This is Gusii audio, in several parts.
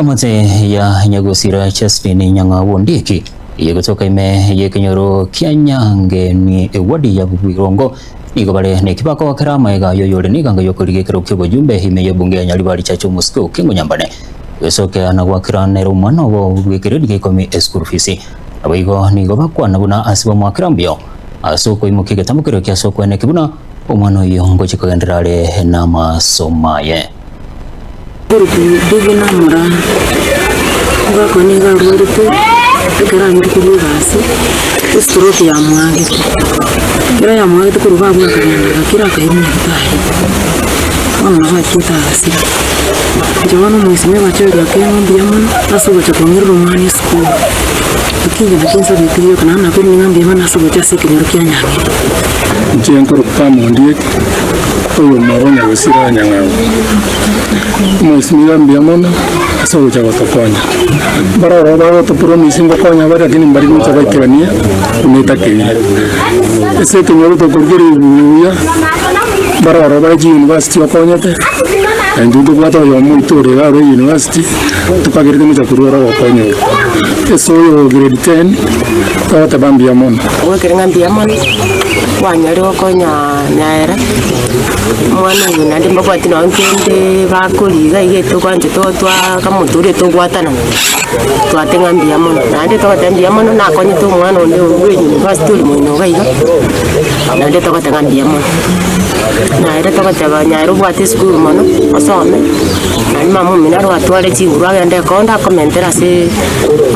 Emate ya Nyagosira Josephine Nyang'au Ondieki eyegotoka ime y'ekenyoro kia Nyangeni ewadi ya Bwirongo nigo bare nekibako kera amaega y'oyore neganga y'okorigia ekero ki'obojumbe ime y'ebunge ya Nyaribari Chacha omosike Okengo Nyambane gwesokia na gwakera nere omwana obo bw'ekeredi gia ikomi eschool fees. Naboigo nigo bakwana buna ase bamoakera mbuya ase okoimokia egetambo keria kia ase okweneki buna omwana oyio ngochia kogenderera are namasomo aye. Korokwa David namora, omogaka one nigo arwarete ekero arenge korwa egasi, estroke yamoagete. Ekero yamoagete korwa abwo akagenda agakira akairwa nyagetari, bono nabo achiete agasira. Inche bono omosimi ogocheria okeng'u mbuya mono ase ogocha kong'irera omwana esukuru. Naki inche nakio nsabete rioka naende nakoirania ng'a mbuya mono ase ogocha ase ekenyoro kia Nyang'eni. Inche nkorokwa Mondieki, oyomo o Nyagosira Nyang'au. Omosimiga mbuya mono ase ogocha gotokonya. Baroro bagotopromise ngokonya bare lakini mbari gocha baikeranie buna etakeire. Ase ekenyoro tokorigereria buya, baroro bare chiuniversity okonyete, na intwe ntobwate oyomo oito ore iga ore university, tokagerete ngocha korwa ore ogokonya oko. Ase oyo grade ten, togoteba mbuya mono. Goikera ng'a mbuya mono, kwanyarire gokonya nyaera, omwana oyo naende mbabwati nonye kende bakoria iga iga etogwancha twakamotoria togwatanana, twate ng'a mbuya mono. Naende togoteba mbuya mono nakonyete omwana onde orwa university ore moino iga iga, naende togoteba ng'a mbuya mono. Naere togoteba nyaera obwate esukuru mono, osome, naende mama omino aro atware chinguru agende ekonda akomentere ase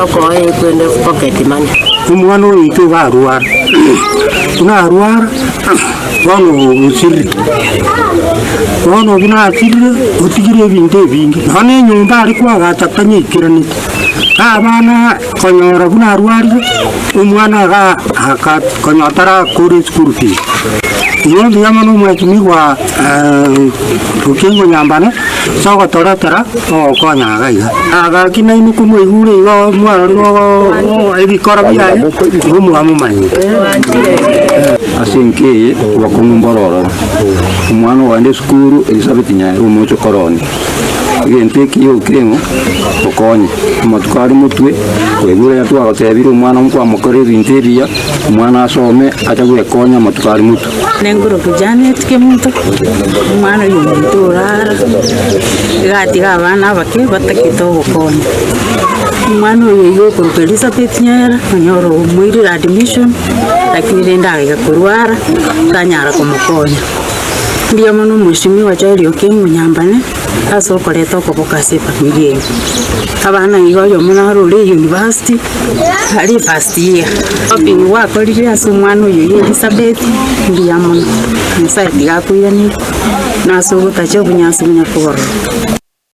okoa ekwende pocket money. Omwana oyo oito iga arwara, buna arwara, bono osirire, bono buna asirire, otigire ebinto ebinge, nonya na enyomba aria kwagacha tanyeikeraneti, na abana konyora buna arwarire, omwana iga aka konyora tarakora eschool fees. Igo mbuya mono omweshimiwa Okengo Nyambane, ase ogotoretera ogokonya iga iga. Gaki nainwe komwaigure igo mwarorire ebikoro biaye, igo mwamomanyire. Ase enka eye obokong'u mboro ororo, omwana ogende esukuru Elizabeth Nyaera omochokoro one, egento ekiya okeng'o okonye, amatuko are motwe, koigure aya twagotebire omwana nkwamokorera ebinto ebiya, omwana asome ache gwekonya amatuko are motwe. Nenkorokwa Janet Kemunto, omwana oyo omonto orara, iga atiga abana abake batagete ogokonya. Omwana oyo iga okorokwa Elizabeth Nyaera, onyore omoirire admission, lakini rende agaiga korwara, tanyara komokonya. Mbuya mono omweshimiwa Joel Okengo Nyambane, ase okoreta okoboko ase efamiri eye. Abana iga oyomo naro ore university, aria first year. Shopping gwakorire ase omwana oyo oyio Elizabeth, mbuya mono, Nyasaye tiga akoiranerie, na ase ogotacha obonyansi bunya kobororo.